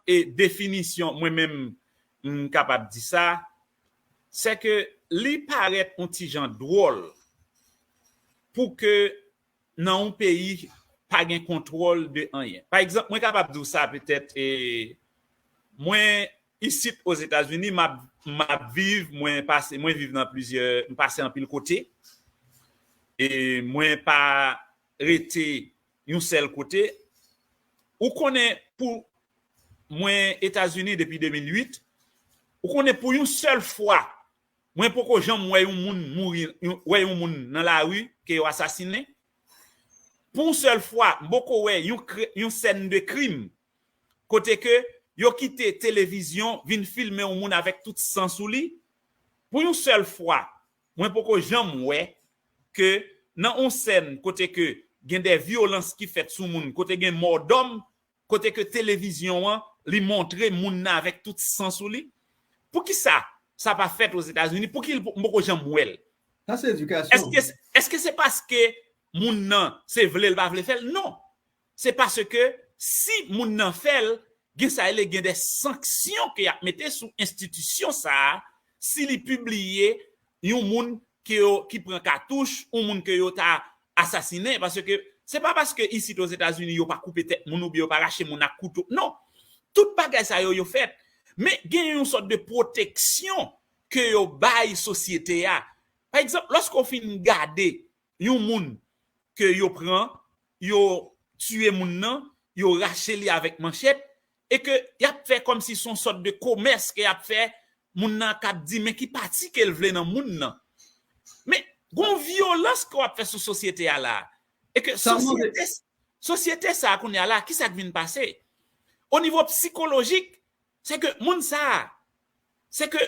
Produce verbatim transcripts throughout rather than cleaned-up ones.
e definisyon, mwen menm, m kapab di sa, se ke li parèt yon ti jan dwòl pou ke nan yon peyi pa gen kontwòl de anyen. Pa egzanp, mwen kapab di w sa petèt, e, mwen isit Ozetazini, m ap, m ap viv, mwen pase, mwen viv nan plizyè, m pase anpil kote, e mwen pa rete yon sèl kote. Ou konnen pou mwen Etazini depi de mil uit, ou konnen pou yon sèl fwa, mwen poko janm wè yon moun mouri, yon, wè yon moun nan lari ke yo asasinen. Pou yon sèl fwa, m poko wè yon kri-, yon sèn de krim kote ke yo kite televizyon vin filme yon moun avèk tout san sou li. Pou yon sèl fwa, mwen poko janm wè ke nan yon sèn kote ke gen de vyolans ki fèt sou moun, kote gen mò dòm, kote ke televizyon an, li montre moun nan avèk tout san sou li. Poukisa sa pa fèt Ozetazini? Pouki l po-, m poko janm wè l? Sa se edikasyon. Èske, èske se paske moun nan se vle l pa vle fè l? Non. Se paske si moun nan fè l, gen sa rele gen de sanksyon ke y ap mete sou enstitisyon sa a, si li pibliye yon moun ke yo, ki pran katouch, yon moun ke yo ta asasinen, paske se pa paske isit Ozetazini yo pa koupe tèt moun oubyen yo pa rache moun ak kouto. Non. Tout bagay sa yo, yo fèt. Men gen yon sòt de pwoteksyon ke yo bay sosyete a. Pa egzanp, lòske w fin gade yon moun ke yo pran, yo tiye moun nan, yo rache li avèk manchèt, e ke y ap fè kòmsi se yon sòt de komès ke y ap fè, moun nan k ap di men ki pati ke l vle nan moun nan. Men, gon vyolans ke w ap fè sou sosyete a la. E ke sosyete, sosyete sa a kounye a la, ki sa k vin pase? O nivo sikolojik, se ke moun sa a, se ke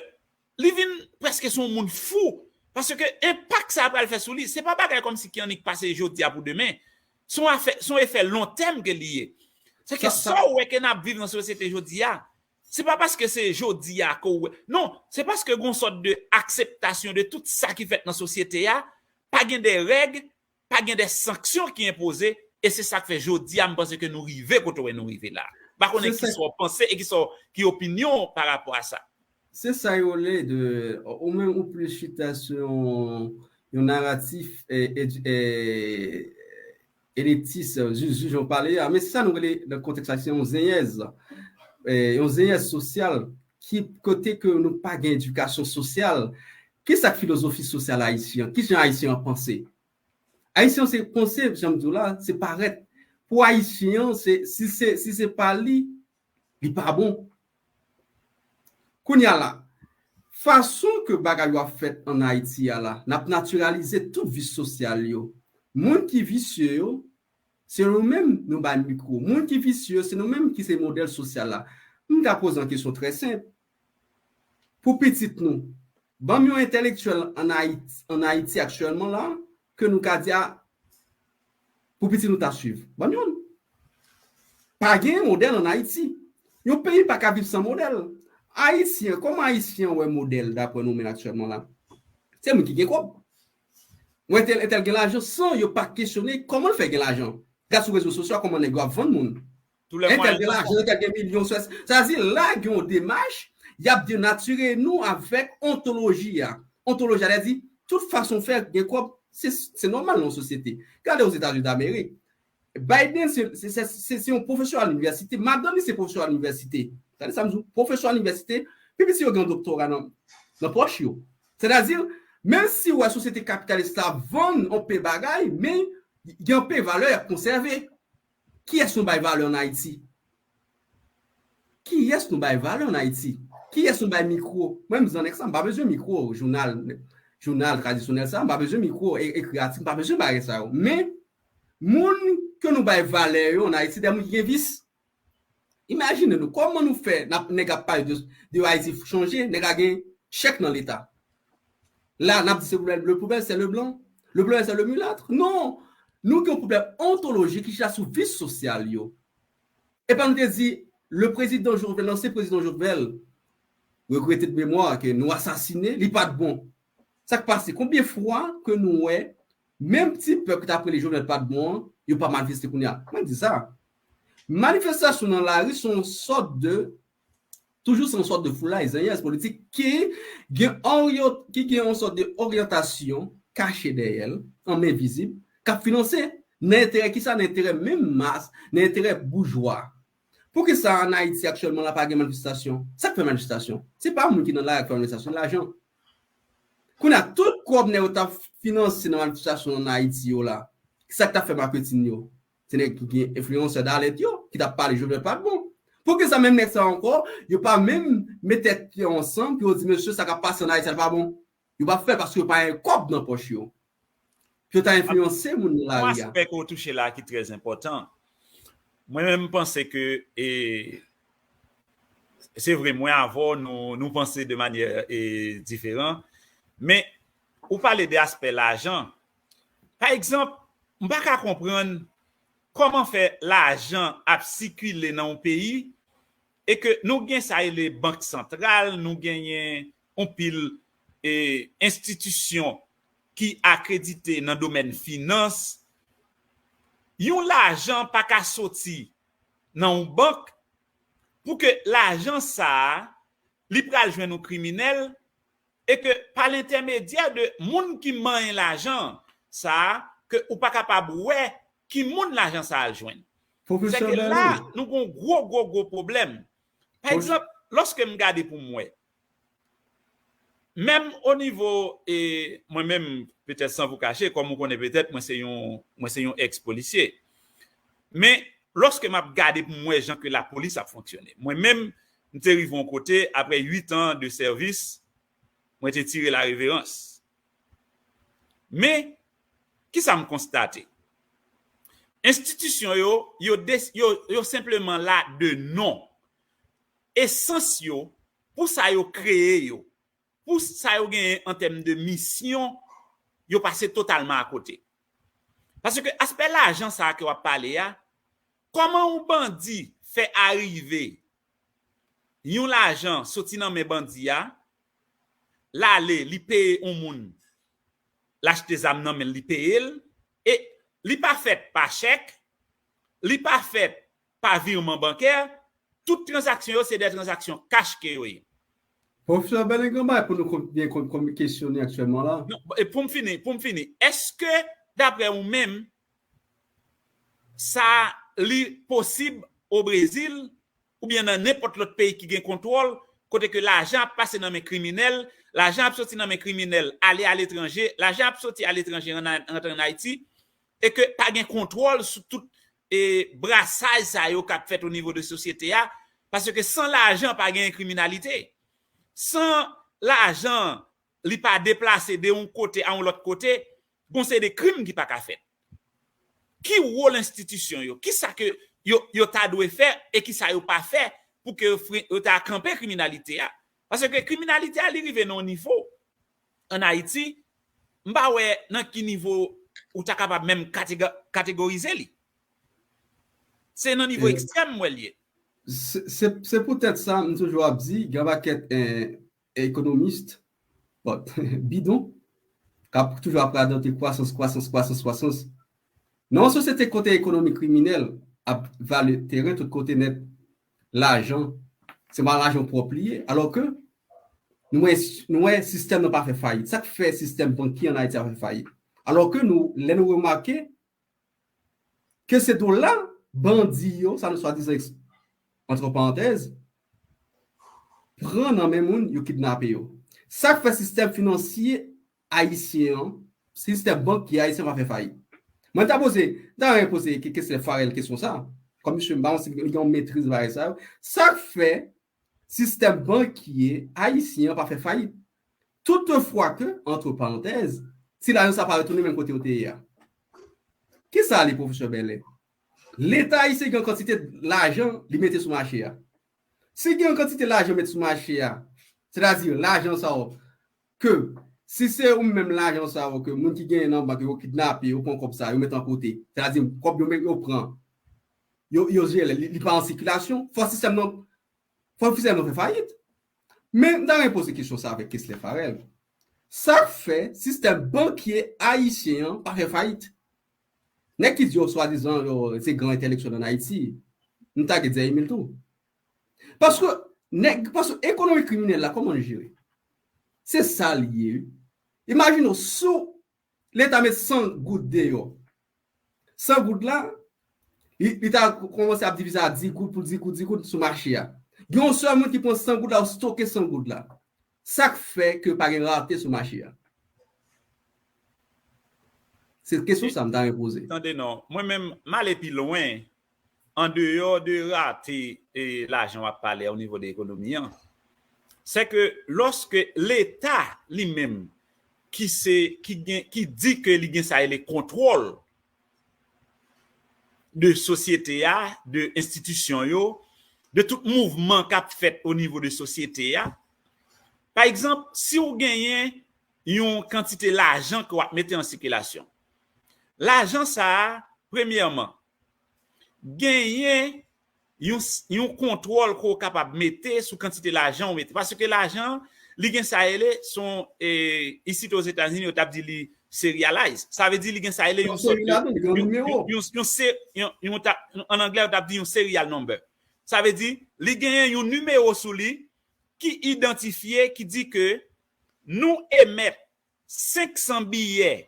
li vin prèske se yon moun fou, paske enpak sa a pral fè sou li, se pa bagay kòmsi ki annik pase jodi a pou demen. Se yon afè, se yon efè lontèm ke li ye. Se ke sa w wè ke n ap viv nan sosyete jodi a, se pa paske se jodi a ke w wè. Non, se paske gon sòt de akseptasyon de tout sa ki fèt nan sosyete a, pa gen de règ, pa gen de sanksyon ki enpoze, e se sa k fè jodi a, m panse ke nou rive kote w wè nou rive la. M pa konnen kisa w panse e kisa w, ki opinyon w pa rapò a sa. Se sa yo rele de, ou menm ou plis chita sou yon, yon naratif, eh, edi-, eh, elitis, eh, zuzu, jan w pale a, men se sa nou rele nan kontèks la, se yon zenyèz, eh, yon zenyèz sosyal, ki kote ke nou pa gen edikasyon sosyal. Kisa k filozofi sosyal ayisyen an? Ki jan ayisyen an panse? Ayisyen an se panse, jan m di w la, se parèt. Pou ayisyen an, se, si se, si se pa li, li pa bon. Kounye a la, fason ke bagay yo ap fèt ann Ayiti a la, n ap natiralize tout vis sosyal yo. Moun ki visye yo, se nou menm nou bay mikwo. Moun ki visye yo, se nou menm ki se modèl sosyal la. M ka poze yon kesyon trè senp. Pou pitit nou, ban m yon entèlektyèl ann Ayiti, ann Ayiti aktyèlman la, ke nou ka di a, pou pitit nou ta swiv. Ban m youn. Pa gen modèl ann Ayiti. Yon peyi pa ka viv san modèl. Ayisyen, kòman Ayisyen an wè modèl daprè nou menm aktyèlman la? Se moun ki gen kòb. Mwen entèl, entèl gen lajan san yo pa kesyone kòman l fè gen lajan. Gad sou rezo sosyo a kòman nèg yo ap vann moun. Entèl gen lajan, entèl gen milyon, sa, sa di la gen yon demach, y ap denatire nou avèk ontoloji a. Ontoloji a, lè di, tout fason fè gen kòb, se, se nòmal nan yon sosyete. Gade Ozetazini Damerik. Biden se, se, se, se, se yon pwofesè a linivèsite. Madanm li se pwofesè a linivèsite. Tande sa m di w, pwofesè a linivèsite, pi piti yo gen yon doktora nan, nan pòch yo. Sètadi, menm si w wè sosyete kapitalis la vann yon pe bagay, men gen yon pe valè y ap konsève. Kiyès nou bay valè ann Ayiti? Kiyès nou bay valè ann Ayiti? Kiyès nou bay mikwo? Mwen, m zanèk sa, m pa bezwen mikwo, jounal, jounal tradisyonèl sa, m pa bezwen mikwo, e, ekri atik, m pa bezwen bagay sa yo. Men, moun ke nou bay valè yo ann Ayiti, de moun ki gen vis. Imajine nou, kòman nou fè, n ap, nèg ap pale de, de Ayiti chanje, nèg la gen chèk nan Leta. La, n ap di se pwoblèm, le problème, c'est le blanc. Le problème, c'est le mulâtre. Non! Nou gen yon pwoblèm ontolojik ki chita sou vis sosyal yo. Epa nou te di, le président Jovenel, l'ancien président Jovenel, regrete de memwa ke nou asasine, li pa t bon. Sa k pase? Konbyen fwa ke nou wè, menm ti pèp ki t ap rele Jovenel pa t bon an, yo pa manifeste kounye a? Mwen di sa. Manifestasyon nan lari se yon sòt de, toujou se yon sòt de foulay, zanyèz politik ki gen oryo-, ki gen yon sòt de oryantasyon kache dèyè l, an men vizib, k ap finanse nan enterè kisa? Nan enterè menm mas, nan enterè boujwa. Poukisa ann Ayiti aktyèlman la pa gen manifestasyon? Sa k fè manifestasyon? Se pa moun ki nan lari k fè manifestasyon, lajan. Kounye a, tout kòb nèg yo t ap finanse nan manifestasyon ann Ayiti yo la, sa k t ap fè maketin yo? Se nèg ki gen enfliyansè dalèt yo, ki t ap pale Jovenel pa t bon. Poukisa menm nèg sa yo ankò, yo pa menm met tèt yo ansanm pou yo di, mesye, sa k ap pase ann Ayiti a pa bon? Yo p ap fè l paske yo pa gen kòb nan pòch yo. Pou yo ta enfliyanse moun nan lari a. Yon aspè ke w touche la ki trè enpòtan. Mwen menm, m panse ke, e, se vre, mwen avè w, nou, nou panse de manyè, e, diferan. Men, ou pale de aspè lajan. Pa egzanp, m pa ka konprann kòman fè lajan ap sikile nan yon peyi e ke nou gen sa rele bank santral, nou genyen yon pil, e, enstitisyon ki akredite nan domèn finans. Yon lajan pa ka soti nan yon bank pou ke lajan sa a, li pral jwenn yon kriminèl e ke pa lentèmedyè de moun ki manyen lajan sa a, ke ou pa kapab wè ki moun lajan sa a al jwenn. Sèke la, nou gen yon gwo, gwo, gwo pwoblèm. Pa egzanp, lòske m gade pou m wè, menm o nivo, e mwen menm, petèt san vou kache, kòm ou konnen petèt, mwen se yon, mwen se yon èks polisye. Men, lòske m ap gade pou m wè jan ke lapolis ap fonksyone, mwen menm, m te rive yon kote, apre uit an de sèvis, mwen te tire la reverans. Men, kisa m konstate? Enstitisyon yo, yo, des- yo, yo senpleman la de non. Esans yo, pou sa yo kreye yo, pou sa yo genyen an tèm de misyon, yo pase totalman akote. Paske aspè lajan sa a ke w ap pale a, kòman yon bandi fè arive yon lajan soti nan men bandi a, l ale, li peye yon moun, l achte zam nan men l, li peye l, e li pa fèt pa chèk, li pa fèt pa virman bankè, tout tranzaksyon yo se de tranzaksyon kach ke yo ye. Pwofesè Bèlen, gen bagay pou nou kon- byen kon- kon- kesyone aktyèlman la. Non, e pou m fini, pou m fini, èske, daprè ou menm, sa li posib o Brezil oubyen nan nenpòt lòt peyi ki gen kontwòl, kote ke lajan ap pase nan men kriminèl, lajan ap soti nan men kriminèl, ale aletranje, lajan ap soti aletranje, rann- rantre ann Ayiti, e ke pa gen kontwòl sou tout, e, brasaj sa yo k ap fèt o nivo de sosyete a, paske san lajan pa gen kriminalite. San lajan li pa deplase de yon kote a yon lòt kote, gon seri de krim ki pa ka fèt. Ki wòl enstitisyon yo? Kisa ke yo, yo ta dwe fè e kisa yo pa fè pou ke yo fre- yo ta kanpe kriminalite a? Paske kriminalite a, li rive nan yon nivo ann Ayiti, m pa wè nan ki nivo ou ta kapab menm katega- kategorize li. Se nan nivo E- ekstrèm m wè l ye. Se- se- se poutèt sa, m toujou ap di, gen pakèt, eh, ekonomis, but, bidon, k ap toujou ap radòte kwasans, kwasans, kwasans, kwasans. Nan yon sosyete kote ekonomi kriminèl ap vale teren tout kote nèt, lajan, se pa lajan pwòp li ye, alò ke nou wè, nou wè sistèm nan pa fè fayit. Sa k fè sistèm bankye ann Ayiti a fè fayit? Alò ke nou, lè nou remake ke se dola bandi yo, sa nou swadizan eks- antre parantèz, pran nan men moun, yo kidnape yo. Sa k fè sistèm finansye ayisyen an, sistèm bankye ayisyen pa fè fayit? Mwen ta poze, m ta renmen poze ke- Kessler Farrell kesyon sa, kòm misye m pa wè si li gen yon metriz bagay sa yo. Sa k fè sistèm bankye ayisyen an pa fè fayit? Toutefwa ke, antre parantèz, ti lajan sa pa retounen menm kote yo te ye a. Kisa li, pwofesè Bèlen? Leta ayisyen gen yon kantite lajan li mete sou mache a. Si gen yon kantite lajan mete sou mache a, sètadi lajan sa yo, ke si se ou menm lajan sa yo, ke moun ki genyen nan bank yo kidnape, yo pran kòb sa, yo mete yon kote. Sètadi kòb yo, yo pran, yo, yo jere, li, li pa an sikilasyon, fò sistèm nan, fò sistèm nan fè fayit. Men, m ta renmen poze kesyon sa avèk Kessler Farrell. Sa k fè sistèm bankye ayisyen an pa fè fayit? Nèg ki di yo swadizan yo se gran entèlektyèl ann Ayiti, M ta gen dèz mil tou. Paske, nèg, paske ekonomi kriminèl la, kòman l jere? Se sa l ye, wi. Imajine w, si Leta met san goud deyò. San goud la, li, li ta kòmanse ap divize a dis goud pou dis goud, dis goud sou mache a. Gen yon sèl moun ki pran san goud la, ou stoke san goud la. Sa k fè ke pa gen rate sou mache a? Se kesyon sa m ta renmen poze. Tande non, mwen menm, m ale pi lwen. Andeyò de rate e lajan w ap pale a o nivo de ekonomi an, se ke lòske Leta li menm ki se, ki gen, ki di ke li gen sa rele kontwòl de sosyete a, de enstitisyon yo, de tout mouvman k ap fèt o nivo de sosyete a. Pa egzanp, si w genyen yon kantite lajan ke w ap mete an sikilasyon, lajan sa a, premyèman, genyen yon, yon kontwòl ke w kapab mete sou kantite lajan w mete. Paske lajan, li gen sa rele, se yon, e, isit Ozetazini, yo t ap di li serialize. Sa vle di li gen sa rele yon sòt de, yon, yon, yon, yon se-, yon, yon ta-, an anglè, yo t ap di yon serial number. Sa vle di, li genyen yon nimewo sou li ki idantifye, ki di ke nou emèt senk san biyè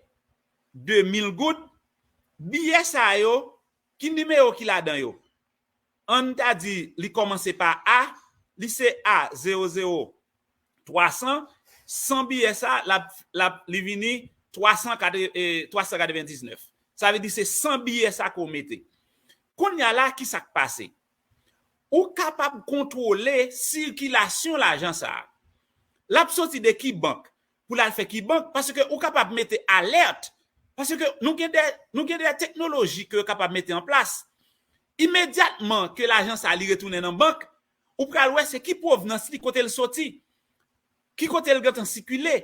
de mil goud, biyè sa yo, ki nimewo ki ladan yo? Ann ta di, li kòmanse pa A, li se A zewo zewo twa san, san biyè sa, l ap, l ap, li vini twa san, e, twa san katrevendiznèf. Sa vle di se san biyè sa ke w mete. Kounye a la, ki sa k pase? Ou kapab kontwole sikilasyon lajan sa a. L ap soti de ki bank pou l al fè ki bank, paske ou kapab mete alèt, paske nou gen de, nou gen de teknoloji ke yo kapab mete an plas. Imedyatman ke lajan sa a li retounen nan bank, ou pral wè se ki pwovnans li, kote l soti, ki kote l gentan sikile.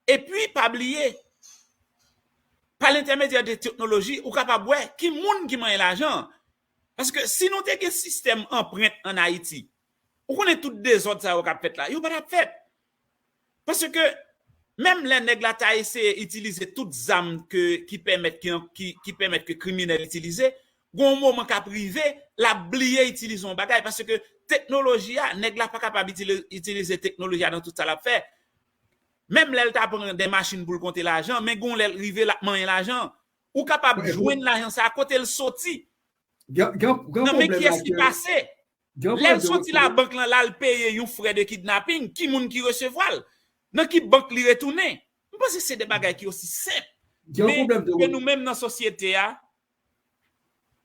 Epi, pa bliye, pa lentèmedyè de teknoloji, ou kapab wè ki moun ki manyen lajan an. Paske si nou te gen sistèm anprent ann Ayiti, ou konnen tout dezòd sa yo k ap fèt la, yo pa t ap fèt. Paske menm lè nèg la ta eseye itilize tout zam ke, ki pèmèt ke, ki, ki pèmèt ke kriminèl itilize, gen yon moman k ap rive, l ap bliye itilize yon bagay, paske teknoloji a, nèg la pa kapab itili-, itilize teknoloji a nan tout sa l ap fè. Menm lè l ta pran de machin pou l konte lajan, men gen yon lè l rive, l ap manyen lajan. Ou kapab jwenn lajan sa a kote l soti. Gen, gen, gen nan men kiyès li pase. Lè l soti labank lan, l al peye yon frè de kidnaping, ki moun ki resevwa l? Nan ki bank li retounen? M panse se de bagay ki osi senp. Men ke nou menm nan sosyete a,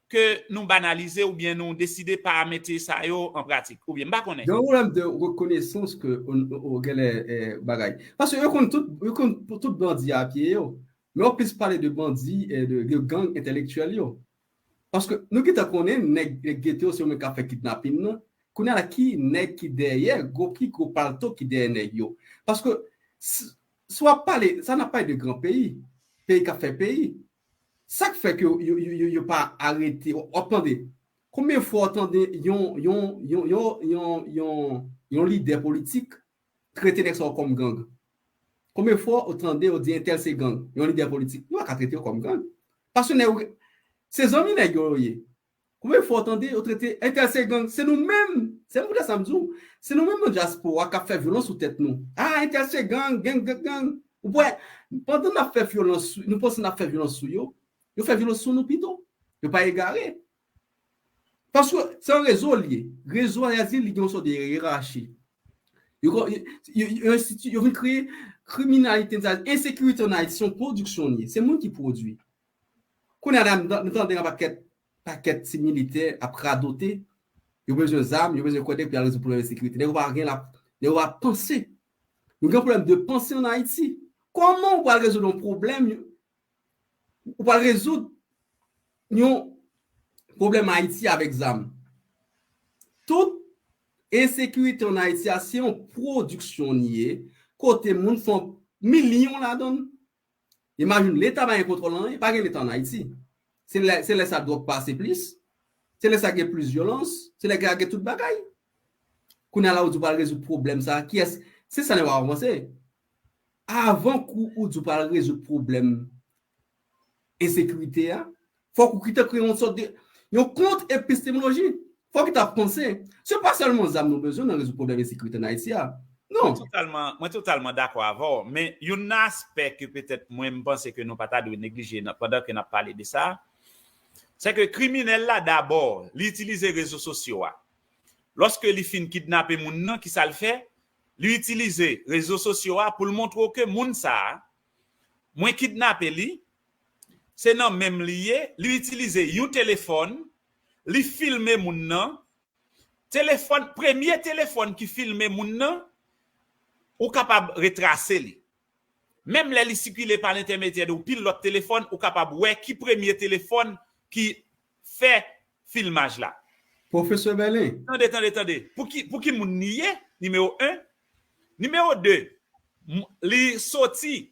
ke nou banalize oubyen nou deside pa mete sa yo an pratik. Oubyen, m pa konnen. Gen yon pwoblèm de rekonesans ke, o, o, genlè, eh, bagay. Paske yo konn tout, yo konn tout bandi a pye yo. Men yo plis pale de bandi, eh, de, de gang entèlektyèl yo. Paske nou gentan konnen nèg, nèg geto yo se yo menm k ap fè kidnapin nan. Kounye a la, ki nèg ki dèyè, gwo, ki gwo palto ki dèyè nèg yo? Paske si, si w ap pale, sa n ap pale de gran peyi, peyi k ap fè peyi. Sa k fè ke yo, yo, yo, yo, yo pa arete, w ap tande. Konbyen fwa w tande yon, yon, yon, yon, yon, yon, yon lidè politik trete nèg sa yo kòm gang? Konbyen fwa w tande yo di entèl se gang, yon lidè politik? Yo pa ka trete yo kòm gang. Paske nèg yo, se zanmi nèg yo yo ye. Konbyen fwa w tande yo trete entèl se gang? Se nou menm, se m pou sa m di w, se nou menm nan dyaspora k ap fè vyolans sou tèt nou. Ah, entèl se gang, gang, gang, gang. Ou wè, pandan n ap fè vyolans, nou panse n ap fè vyolans sou yo, yo fè vyolans sou nou pito. Yo pa egare. Paske se yon rezo l ye. Rezo a, y a di li gen yon sòt de yerachi. Yo, yo, yo, yo, yo vin kreye kriminalite, ensekirite ann Ayiti, se yon pwodiksyon l ye. Se moun ki pwodui. Kounye a la, nou tande yon pakèt, pakèt ti militè ap radote. Yo bezwen zam, yo bezwen kòde pou y al rezoud pwoblèm ensekirite. Nèg yo pa gen la, nèg yo pa panse. Nou gen pwoblèm de panse ann Ayiti. Kòman w pral rezoud yon pwoblèm, w pral rezoud yon pwoblèm Ayiti avèk zam? Tout ensekirite ann Ayiti a, se yon pwodiksyon l ye, kote moun fè milyon ladan l. Imajine, Leta pa gen kontwòl anyen, pa gen Leta ann Ayiti. Se lè, se lè sa dwòg pase plis, se lè sa gen plis vyolans, se lè sa gen tout bagay. Kounye a la, ou di w pral rezoud pwoblèm sa a, kiyès? Se sa nèg yo ap avanse. Avan kou ou di w pral rezoud pwoblèm ensekirite a, fòk ou kite kreye yon sòt de, yon kont epistemoloji. Fòk li ta panse. Se pa sèlman zam nou bezwen nan rezoud pwoblèm ensekirite ann Ayiti a. Non. Mwen totalman, mwen totalman dakò avè w, men youn nan aspè ke petèt mwen m panse ke nou pa ta dwe neglije nan, pandan ke n ap pale de sa, se ke kriminèl la dabò, li itilize rezo sosyo a. Lòske li fin kidnape moun nan, ki sa l fè? Li itilize rezo sosyo a pou l montre w ke moun sa a, mwen kidnape li, se nan men m li ye, li itilize yon telefòn, li filme moun nan, telefòn, premye telefòn ki filme moun nan, ou kapab retrase li. Menm lè li sikile pa lentèmedyè de yon pil lòt telefòn, ou kapab wè ki premye telefòn ki fè filmaj la. Pwofesè Bèlen. Tande, tande, tande. Pou ki, pou ki moun li ye, nimewo en? Nimewo de, li soti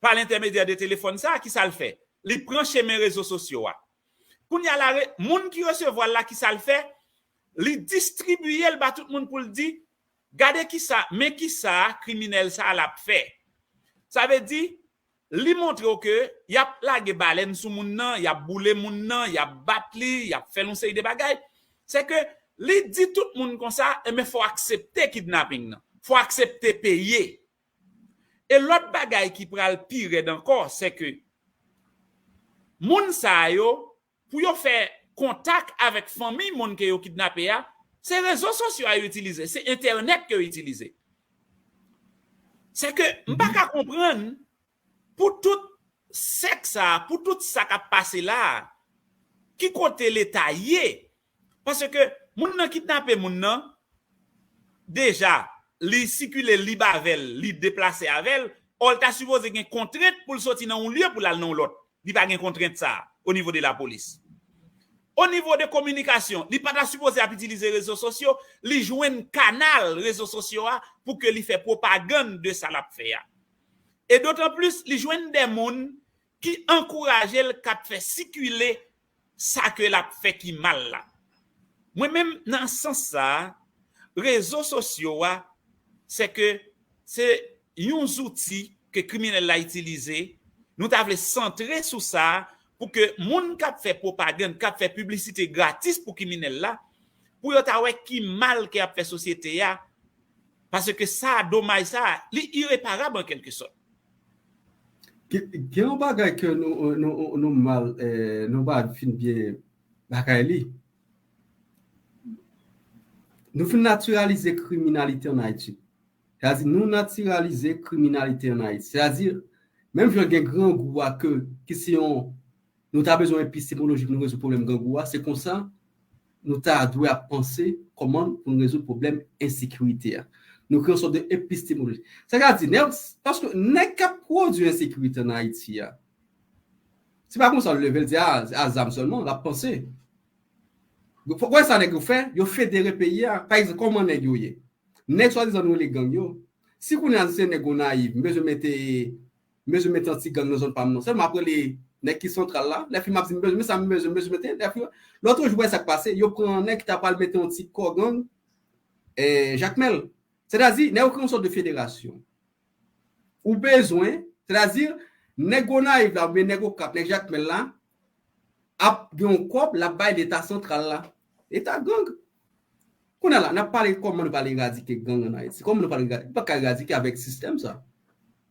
pa lentèmedyè de telefòn sa, ki sa l fè? Li pran chemen rezo sosyo a. Kounye a la, moun ki resevwa l la, ki sa l fè? Li distribiye l ba tout moun pou l di, gade ki sa, men ki sa kriminèl sa l ap fè. Sa vle di, li montre w ke y ap lage balèn sou moun nan, y ap boule moun nan, y ap bat li, y ap fè l yon seri de bagay. Se ke li di tout moun konsa, enben fò aksepte kidnaping nan. Fò aksepte peye. E lòt bagay ki pral pi rèd ankò, se ke moun sa yo, pou yo fè kontak avèk fanmi moun ke yo kidnape a, se rezo sosyo a yo itilize, se entènèt ke yo itilize. Se ke m pa ka konprann pou tout sèk sa, pou tout sa k ap pase la, ki kote Leta ye? Paske moun nan kidnape moun nan, deja, li sikile lib avè l, li deplase avè l, ò l ta sipoze gen kontrent pou l soti nan yon lye pou l al nan yon lòt. Li pa gen kontrent sa o nivo de lapolis. O nivo de kominikasyon, li pa ta sipoze ap itilize rezo sosyo, li jwenn kanal rezo sosyo a pou ke li fè pwopagann de sa l ap fè a. E dotan plis, li jwenn de moun ki ankouraje l, k ap fè sikile sa ke l ap fè ki mal la. Mwen menm, nan sans sa a, rezo sosyo a, se ke se yon zouti ke kriminèl la itilize. Nou ta vle santre sou sa a pou ke moun k ap fè pwopagann, k ap fè piblisite gratis pou kriminèl la, pou yo ta wè ki mal ke y ap fè sosyete a. Paske sa, domaj sa, li ireparab an kèlke sòt. Gen yon bagay ke nou, nou, nou mal, eh, nou pa fin byen bagay li. Nou fin natiralize kriminalite ann Ayiti. Sètadi, nou natiralize kriminalite ann Ayiti. Sètadi, menm jan gen grangou a ke, ki se yon, nou ta bezwen epistemoloji pou nou rezoud pwoblèm grangou a, se konsa, nou ta dwe ap panse kòman pou nou rezoud pwoblèm ensekirite a. Nou kreye yon sòt de epistemoloji. Sètadi, nèg, paske nèg k ap pwodui ensekirite ann Ayiti a, se pa konsa l leve, l di, a, a zam sèlman, l ap panse. Fòk wè sa nèg yo fè, yo federe peyi a. Pa egzanp, kòman nèg yo ye? Nèg swadizan nou rele gang yo. Si kounye a se nèg Gonayiv, m bezwen mete, m bezwen mete yon ti gang nan zòn pa m nan. Sèlman ap rele nèg ki santral la. Lè fini m ap di m bezwen, men sa m bezwen, m bezwen mete. Lè fini, lòt jou, wè sa k pase, yo pran nèg ki ta pral mete yon ti kò gang, eh, Jakmèl. Sètadi, nèg yo kreye yon sòt de federasyon. Ou bezwen, sètadi, nèg Gonayiv la, oubyen nèg Okap, nèg Jakmèl la, ap gen yon kòb, l ap bay Leta santral la. Leta gang. Kounye a la, n ap pale kòman nou pral eradike gang ann Ayiti. Kòman nou pral eradike? Nou pa ka eradike avèk sistèm sa.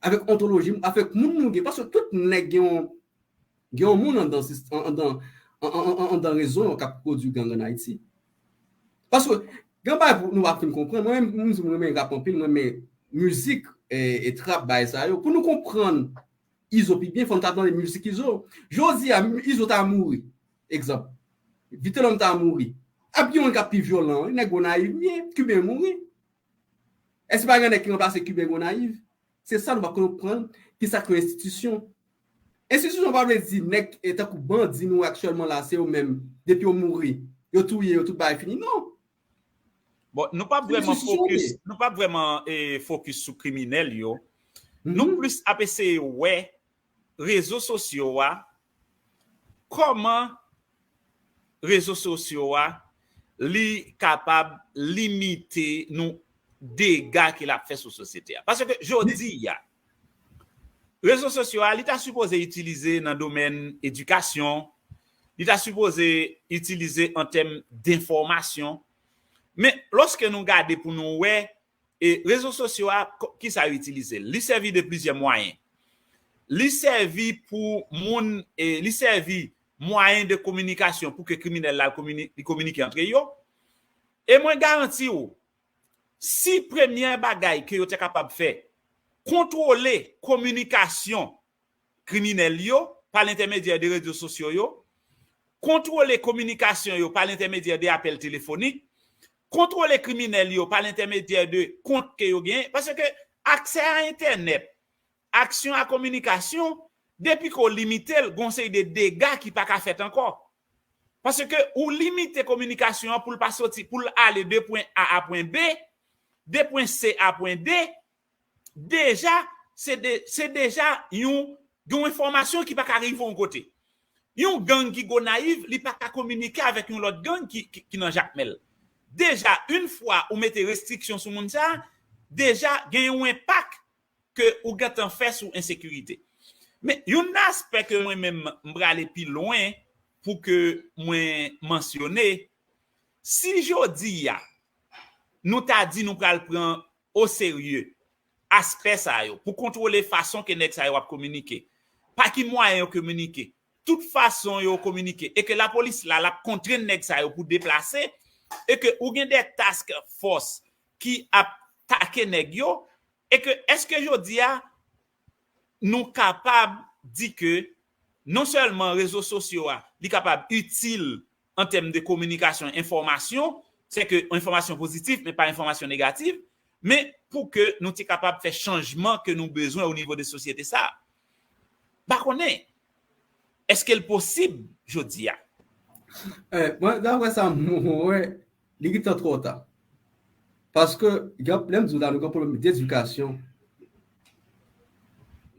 Avèk ontoloji, avèk moun nou gen. Paske tout nèg gen yon, gen yon moun anndan, anndan, anndan rezo yo k ap pwodui gang ann Ayiti. Paske, gen bagay pou nou pa fin konprann. Mwen menm, mwen menm, mwen renmen rap anpil, mwen renmen mizik e, e trap, bagay sa yo. Pou nou konprann Izo pi byen, fò n ta tande mizik Izo. Jodi a, Izo ta mouri. Egzanp. Vitelòm ta mouri. Ap gen yon moun k ap pi vyolan, wi. Nèg Gonayiv, byen, Kiben mouri. Èske pa gen nèg ki ranplase Kiben Gonayiv? Se sa nou pa konprann, ki sa k yon enstitisyon. Enstitisyon pa vle di nèg, e, tankou bandi nou aktyèlman la, se yo menm, depi yo mouri, yo touye yo, tout bagay fini. Non. Bon, nou p ap vrèman fokis, nou p ap vrèman, e, fokis sou kriminèl yo. Nou plis ap eseye wè rezo sosyo a, kòman rezo sosyo a, li kapab limite nou dega ke l ap fè sou sosyete a. Paske jodi a, rezo sosyo a, li ta sipoze itilize nan domèn edikasyon, Li ta sipoze itilize an tèm denfòmasyon. Men, lòske nou gade pou nou wè, e rezo sosyo a, kisa yo itilize l? Li sèvi de plizyè mwayen. Li sèvi pou moun, e li sèvi mwayen de kominikasyon pou ke kriminèl la li kominike antre yo. E mwen garanti w, si premyè bagay ke yo te kapab fè, kontwole kominikasyon kriminèl yo pa lentèmedyè de rezo sosyo yo, kontwole kominikasyon yo pa lentèmedyè de apèl telefonik, kontwole kriminèl yo pa lentèmedyè de kont ke yo genyen, paske aksè a entènèt, aksyon a kominikasyon, depi ke w limite l, gon seri de dega ki pa ka fèt ankò. Paske ou limite kominikasyon an pou l pa soti, pou l ale de pwen A a pwen B, de pwen C a pwen D, deja, se de, se deja yon, yon enfòmasyon ki pa ka rive yon kote. Yon gang ki Gonayiv, li pa ka kominike avèk yon lòt gang ki, ki, ki nan Jakmèl. Deja, yon fwa ou mete restriksyon sou moun sa, deja gen yon enpak ke ou gentan fè sou ensekirite. Men, yon aspè ke mwen menm m prale pi lwen pou ke mwen mansyone, si jodi a, nou ta di nou pral pran oserye aspè sa yo, pou kontwole fason ke nèg sa yo ap kominike, pa ki mwayen yo kominike, tout fason yo kominike, e ke lapolis la, l ap kontrenn nèg sa yo pou deplase, e ke ou gen de task force ki ap take nèg yo, e ke èske jodi a, nou kapab di ke non sèlman rezo sosyo a, li kapab itil an tèm de kominikasyon, enfòmasyon, se ke enfòmasyon pozitif, men pa enfòmasyon negatif, men pou ke nou te kapab fè chanjman ke nou bezwen o nivo de sosyete sa a. M pa konnen, èske l posib jodi a? Eh, mwen, daprè sa mwen wè, li gentan twò ta. Paske, gen, lè m di w la, nou gen pwoblèm dedikasyon.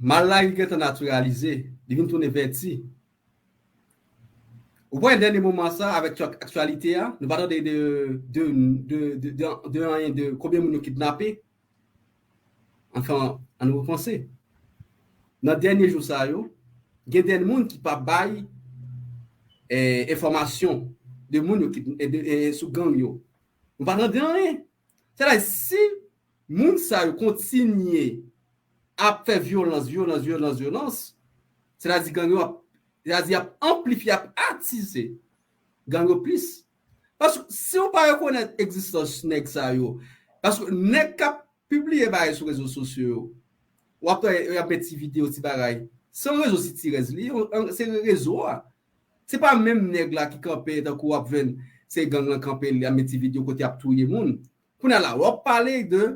Mal la, li gentan natiralize, li vin tounen vèti. Ou wè dènye moman sa, avèk aktyalite a, nou pa tande de, de, de, de, de, de anyen de konbyen moun yo kidnape. Anfen, ann repanse. Nan dènye jou sa yo, gen dènye moun ki pa bay eh, enfòmasyon de moun yo ki, eh, de, eh, sou gang yo. Nou pa tande anyen. Sètadi, si moun sa yo kontinye ap fè vyolans, vyolans, vyolans, vyolans, sètadi gang yo ap, sètadi ap anplifye, ap atize gang yo plis. Paske si w pa rekonèt egzistans nèg sa yo, paske nèg k ap pibliye bagay sou rezo sosyo yo, w ap wè y ap met ti videyo, ti bagay. Se yon rezo sitirèz li ye, se rezo a. Se pa menm nèg la ki kanpe tankou w ap jwenn se gang lan kanpe li ap met ti videyo kote y ap touye moun. Kounye a la, w ap pale de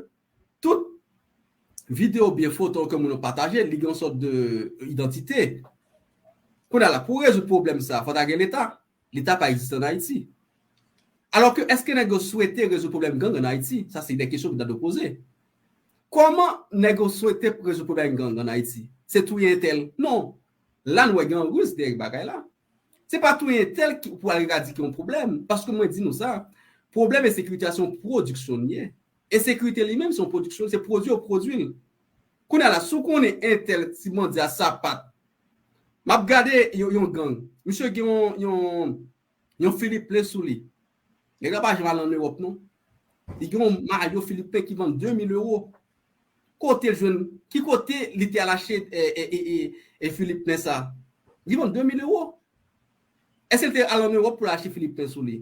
tout videyo oubyen foto ke moun yo pataje, li gen yon sòt de idantite. Kounye a la, pou rezoud pwoblèm sa, fò ta gen Leta. Leta pa egziste ann Ayiti. Alò ke, èske nèg yo swete rezoud pwoblèm gang ann Ayiti? Sa se de kesyon ki ta dwe poze. Kòman nèg yo swete rezoud pwoblèm gang ann Ayiti? Se touye entèl? Non. La, nou wè gen yon risk dèyè bagay la. Se pa touye entèl ki pou al eradike yon pwoblèm. Paske mwen di nou sa, pwoblèm ensekirite a se yon pwodiksyon li ye. Ensekirite li menm se yon pwodiksyon, se pwodui yo pwodui l. Kounye a la, si w konnen entèl ti bandi a sapat, m ap gade yon, yon gang. Misye gen yon, yon, yon Filip plen sou li. Nèg la pa janm al ann Ewòp non. Li gen yon mayo Filip plen ki vann de mil ewo. Kote l jwenn, ki kote li te al achte e, e, e, e, e Filip plen sa? Li vann de mil ewo. Èske l te al ann Ewòp pou l achte Filip plen sou li?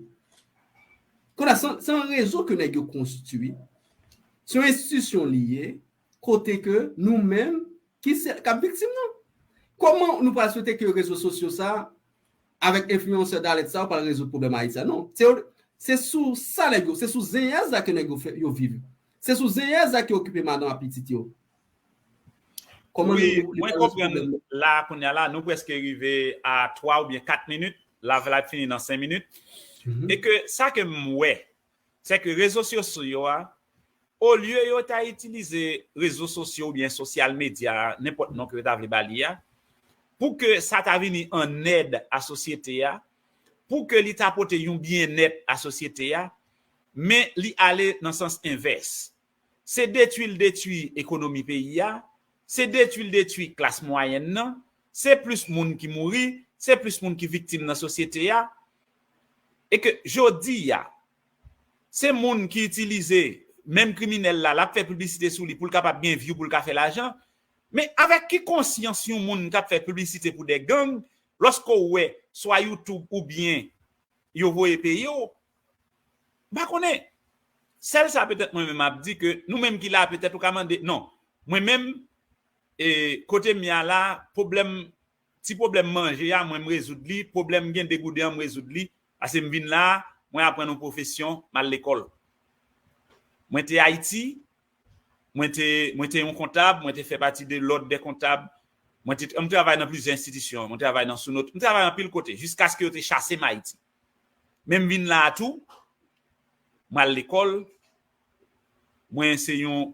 Kounye a, se yon rezo ke nèg yo konstwi. Se yon enstitisyon li ye, kote ke nou menm, ki se k ap viktim nan. Kòman nou pral swete ke rezo sosyo sa, avèk enfliyansè dalèt sa, yo pral rezoud pwoblèm Ayiti a? Non. Se, se sou sa nèg yo, se sou zenyèz la ke nèg yo fè, yo viv. Se sou zenyèz la ke yo okipe madanm ak pitit yo. Kòman nou, nou, mwen konprann la, kounye a la, nou prèske rive a twa oubyen kat minit. Live la ap fini nan senk minit. E ke sa ke m wè, se ke rezo sosyo a, olye yo ta itilize rezo sosyo oubyen sosyal medya, nenpòt non ke yo ta vle ba li a, pou ke sa ta vini an èd a sosyete a, pou ke li ta pote yon byennèt a sosyete a, men li ale nan sans envès. Se detwi l detwi ekonomi peyi a, se detwi l detwi klas mwayèn nan, se plis moun ki mouri, se plis moun ki viktim nan sosyete a. E ke jodi a, se moun ki itilize menm kriminèl la, l ap fè piblisite sou li pou l kapab gen view, pou l ka fè lajan. Men avèk ki konsyans yon moun k ap fè piblisite pou de gang, lòske w wè swa YouTube oubyen yo voye peye w, m pa konnen. Sèl sa petèt mwen menm ap di ke nou menm ki la, petèt ou ka mande, non. Mwen menm, e, kote m ye a la, pwoblèm, ti pwoblèm manje a, mwen m rezoud li, pwoblèm gen degouden an, m rezoud li. Paske m vin la, mwen aprann yon pwofesyon, m al lekòl. Mwen te Ayiti, mwen te, mwen te yon kontab, mwen te fè pati de lòd dè kontab. Mwen te, m travay nan plizyè enstitisyon, mwen travay nan Sounot, m travay anpil kote, jiskaske yo te chase m Ayiti. Men m vin la a tou, m al lekòl, mwen se yon,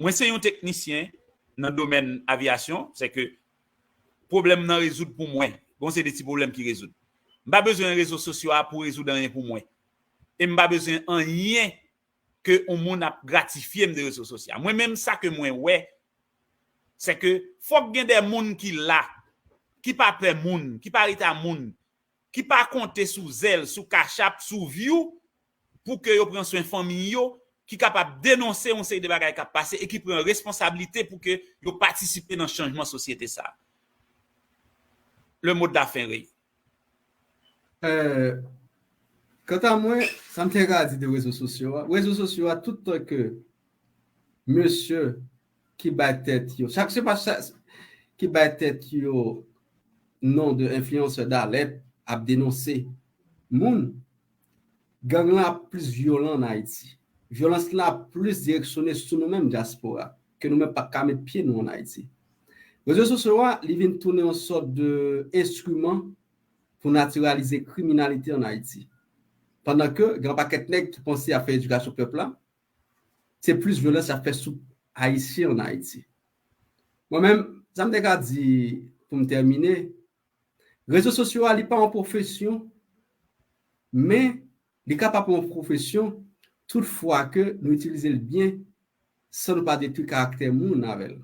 mwen se yon teknisyen nan domèn aviyasyon, se ke pwoblèm nan rezoud pou mwen. Gon se de ti pwoblèm ki rezoud. M pa bezwen rezo sosyo a pou rezoud anyen pou mwen. E m pa bezwen anyen ke yon moun ap gratifye m de rezo sosyo a. Mwen menm sa ke mwen wè, se ke fòk gen de moun ki la, ki pa pè moun, ki pa ret a moun, ki pa konte sou zèl, sou kachap, sou view, pou ke yo pran swen fanmi yo, ki kapab denonse yon seri de bagay k ap pase e ki pran responsablite pou ke yo patisipe nan chanjman sosyete sa. Le mot de la fin, Ray. Euh, kanta mwen, sa m te ka di de rezo sosyo a, rezo sosyo a, tout tan ke mesye ki bay tèt yo, chak se pa chak ki bay tèt yo non de enfliyansè dalèt ap denonse moun, gang lan ap plis vyolan an Ayiti. Vyolans lan ap plis direksyone sou nou menm dyaspora, ke nou menm pa ka met pye nou an Ayiti. Rezo sosyo a, li vin tounen yon sòt de enstriman pou natiralize kriminalite an Ayiti. Pandan ke gen yon pakèt nèg ki panse ap fè edikasyon pèp la, se plis vyolans y ap fè sou Ayisyen an Ayiti. Mwen menm, sa m te ka di pou m tèmine, rezo sosyo a, li pa yon pwofesyon, men li kapab yon pwofesyon toutfwa ke nou itilize l byen, san nou pa detwi karaktè moun avè l.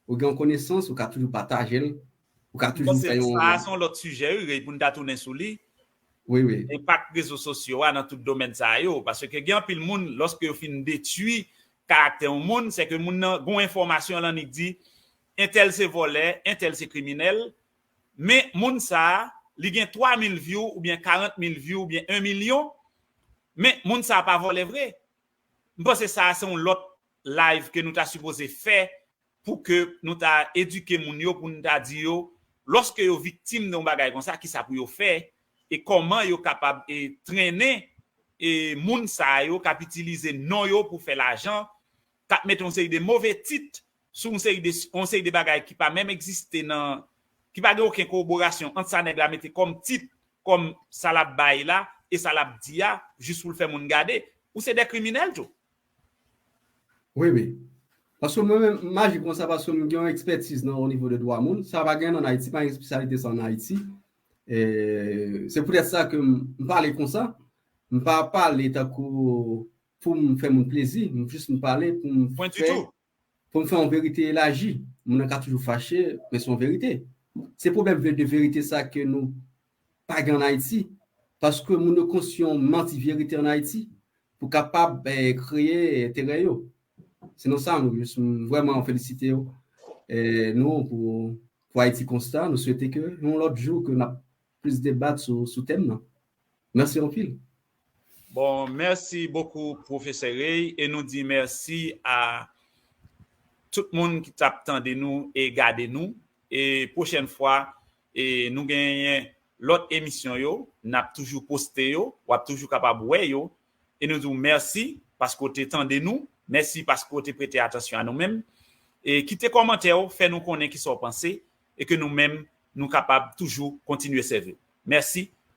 Ou gen yon konesans, ou ka toujou pataje l, ou ka toujou fè yon... Sa se yon lòt sijè, wi, Ray, pou n ta tounen sou li. Wi, wi. Enpak rezo sosyo a nan tout domèn sa yo. Paske gen anpil moun, lòske yo fin detwi karaktè yon moun, se ke moun nan gon enfòmasyon lan li di, entèl se vòlè, entèl se kriminèl, men moun sa a, li gen twa mil view oubyen karant mil view oubyen yon milyon, men moun sa a pa vòlè vre. M panse sa a se yon lòt live ke nou ta sipoze fè pou ke nou ta edike moun yo, pou nou ta di yo, lòske yo viktim de yon bagay konsa, kisa pou yo fè, e kòman yo kapab e trennen e moun sa yo k ap itilize non yo pou fè lajan, k ap mete yon seri de move tit sou yon seri de, yon seri de bagay ki pa menm egziste nan, ki pa gen okenn kowoborasyon ant sa nèg la mete kòm tit, kòm sa l ap bay la, e sa l ap di a, jis pou l fè moun gade. Ou se de kriminèl tou. Wi, wi. Paske mwen menm, m aji konsa paske m gen yon ekspètiz nan o nivo de dwa moun. Sa pa gen an Ayiti, pa gen espesyalite sa an Ayiti. E, se poutèt sa ke m, m pale konsa. M pa pale tankou pou m fè moun plezi, m jis m pale pou m fè, pou m fè yon verite elaji. Moun nan ka toujou fache, men se yon verite. Se pwoblèm de verite sa ke nou pa gen an Ayiti, paske moun yo konstwi yon manti verite an Ayiti pou kapab, eh, kreye enterè yo. Se nan sa, nou jis, m vrèman felisite yo, eh, nou pou, pou Ayiti Konsta. Nou swete ke yon lòt jou ke n ap plis debat sou, sou tèm nan. Mèsi anpil. Bon, mèsi bokou, Pwofesè Ray, e nou di mèsi a tout moun ki t ap tande nou e gade nou. E pwochèn fwa, e nou genyen lòt emisyon yo, n ap toujou poste yo, w ap toujou kapab wè yo. E nou di w mèsi paske w te tande nou, mèsi paske w te prete atansyon a nou menm. E kite kòmantè w, fè nou konnen kisa w panse, e ke nou menm, nou kapab toujou kontinye sèvi w. Mèsi.